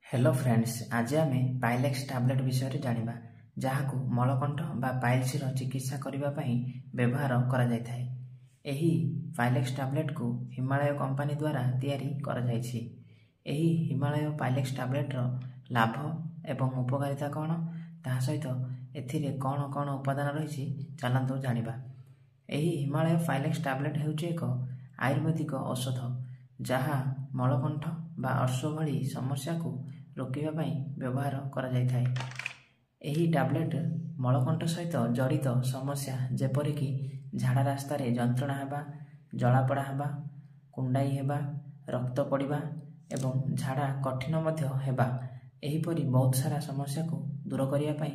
Hello friends, ଆଜି ଆମେ ପାଇଲେକ୍ସ tablet ବିଷୟରେ ଜାଣିବା, ଯାହାକୁ ମଳକଣ୍ଠ ବା ପାଇଲ୍ସର ଚିକିତ୍ସା କରିବା ପାଇଁ ବ୍ୟବହାର କରାଯାଇଥାଏ। ଏହି ପାଇଲେକ୍ସ ଟ୍ୟାବଲେଟ୍କୁ ହିମାଳୟ କମ୍ପାନୀ ଦ୍ୱାରା ତିଆରି କରାଯାଇଛି। ଏହି ହିମାଳୟ ପାଇଲେକ୍ସ ଟ୍ୟାବଲେଟ୍ର ଲାଭ ଏବଂ ଉପକାରିତା କ'ଣ, ତାହା ସହିତ ଏଥିରେ କ'ଣ କ'ଣ ଉପାଦାନ ରହିଛି, ଚାଲନ୍ତୁ ଜାଣିବା। ଏହି ହିମାଳୟ ପାଇଲେକ୍ସ ଟ୍ୟାବଲେଟ୍ ହେଉଛି ଏକ ଆୟୁର୍ବେଦିକ ଔଷଧ, ଯାହା ମଳକଣ୍ଠ ବା ଅର୍ଶ ଭଳି ସମସ୍ୟାକୁ ରୋକିବା ପାଇଁ ବ୍ୟବହାର କରାଯାଇଥାଏ। ଏହି ଟ୍ୟାବଲେଟ୍ ମଳକଣ୍ଠ ସହିତ ଜଡ଼ିତ ସମସ୍ୟା, ଯେପରିକି ଝାଡ଼ା ରାସ୍ତାରେ ଯନ୍ତ୍ରଣା ହେବା, ଜଳାପୋଡ଼ା ହେବା, କୁଣ୍ଡାଇ ହେବା, ରକ୍ତ ପଡ଼ିବା ଏବଂ ଝାଡ଼ା କଠିନ ମଧ୍ୟ ହେବା, ଏହିପରି ବହୁତ ସାରା ସମସ୍ୟାକୁ ଦୂର କରିବା ପାଇଁ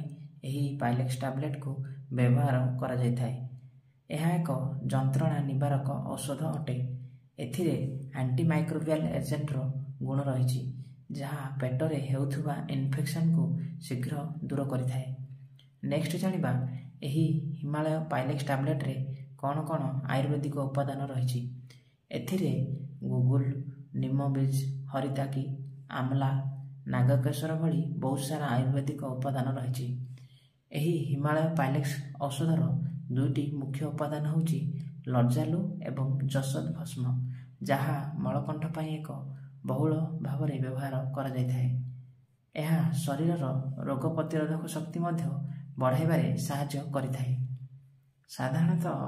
ଏହି ପାଇଲେକ୍ସ ଟ୍ୟାବଲେଟ୍କୁ ବ୍ୟବହାର କରାଯାଇଥାଏ। ଏହା ଏକ ଯନ୍ତ୍ରଣା ନିବାରକ ଔଷଧ ଅଟେ। ଏଥିରେ ଆଣ୍ଟିମାଇକ୍ରୋବିଆଲ ଏଜେଣ୍ଟର ଗୁଣ ରହିଛି, ଯାହା ପେଟରେ ହେଉଥିବା ଇନଫେକ୍ସନକୁ ଶୀଘ୍ର ଦୂର କରିଥାଏ। ନେକ୍ସଟ ଜାଣିବା ଏହି ହିମାଳୟ ପାଇଲେକ୍ସ ଟ୍ୟାବଲେଟ୍ରେ କ'ଣ କ'ଣ ଆୟୁର୍ବେଦିକ ଉପାଦାନ ରହିଛି। ଏଥିରେ ଗୁଗୁଲ, ନିମ ବୀଜ, ହରିତାକି, ଆମଲା, ନାଗକେଶର ଭଳି ବହୁତ ସାରା ଆୟୁର୍ବେଦିକ ଉପାଦାନ ରହିଛି। ଏହି ହିମାଳୟ ପାଇଲେକ୍ସ ଔଷଧର ଦୁଇଟି ମୁଖ୍ୟ ଉପାଦାନ ହେଉଛି ଲଜ୍ଜାଲୁ ଏବଂ ଯଶୋଦ ଭସ୍ମ, ଯାହା ମଳକଣ୍ଠ ପାଇଁ ଏକ ବହୁଳ ଭାବରେ ବ୍ୟବହାର କରାଯାଇଥାଏ। ଏହା ଶରୀରର ରୋଗ ପ୍ରତିରୋଧକ ଶକ୍ତି ମଧ୍ୟ ବଢ଼ାଇବାରେ ସାହାଯ୍ୟ କରିଥାଏ। ସାଧାରଣତଃ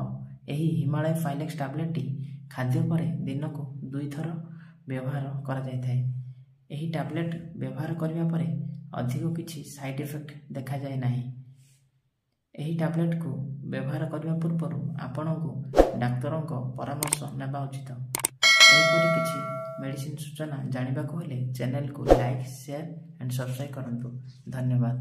ଏହି ହିମାଳୟ ପାଇଲେକ୍ସ ଟ୍ୟାବଲେଟ୍ଟି ଖାଦ୍ୟ ପରେ ଦିନକୁ ଦୁଇଥର ବ୍ୟବହାର କରାଯାଇଥାଏ। ଏହି ଟ୍ୟାବଲେଟ୍ ବ୍ୟବହାର କରିବା ପରେ ଅଧିକ କିଛି ସାଇଡ଼୍ ଇଫେକ୍ଟ ଦେଖାଯାଏ ନାହିଁ। ଏହି ଟ୍ୟାବଲେଟ୍କୁ ବ୍ୟବହାର କରିବା ପୂର୍ବରୁ ଆପଣଙ୍କୁ ଡାକ୍ତରଙ୍କ ପରାମର୍ଶ ନେବା ଉଚିତ। ଏହିପରି କିଛି ମେଡ଼ିସିନ ସୂଚନା ଜାଣିବାକୁ ହେଲେ ଚ୍ୟାନେଲକୁ ଲାଇକ୍, ସେୟାର ଆଣ୍ଡ ସବସ୍କ୍ରାଇବ୍ କରନ୍ତୁ। ଧନ୍ୟବାଦ।